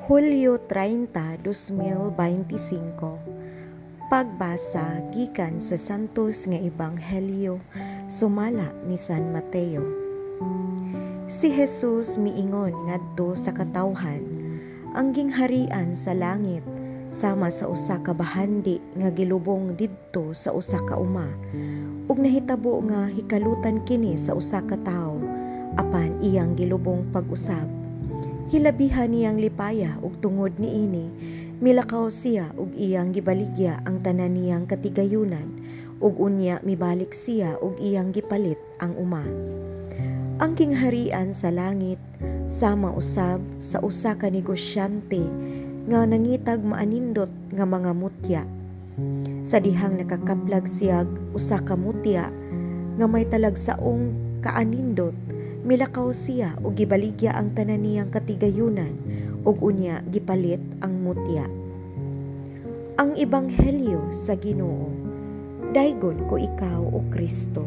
Hulyo 30, 2025. Pagbasa gikan sa Santos nga Ebanghelyo sumala ni San Mateo. Si Jesus miingon ngadto sa katawhan, "Ang gingharian sa langit sama sa usa ka bahandi nga gilubong didto sa usa ka uma, ug nahitabo nga hikalutan kini sa usa ka tawo, apan iyang gilubong pag-usab. Hilabihan niyang lipaya ug tungod niini milakaw siya ug iyang gibaligya ang tanan niyang katigayunan, ug unya mibalik siya ug iyang gipalit ang uma. Ang gingharian sa langit sama usab sa usa ka negosyante nga nangitag maanindot nga mga mutya. Sa dihang nakakaplag siyag usa ka mutya nga may talagsaong kaanindot, milakaw siya ug gibaligya ang tanan niyang katigayunan ug unya gipalit ang mutya." Ang Ebanghelyo sa Ginoo. Daygon ko ikaw, o Kristo.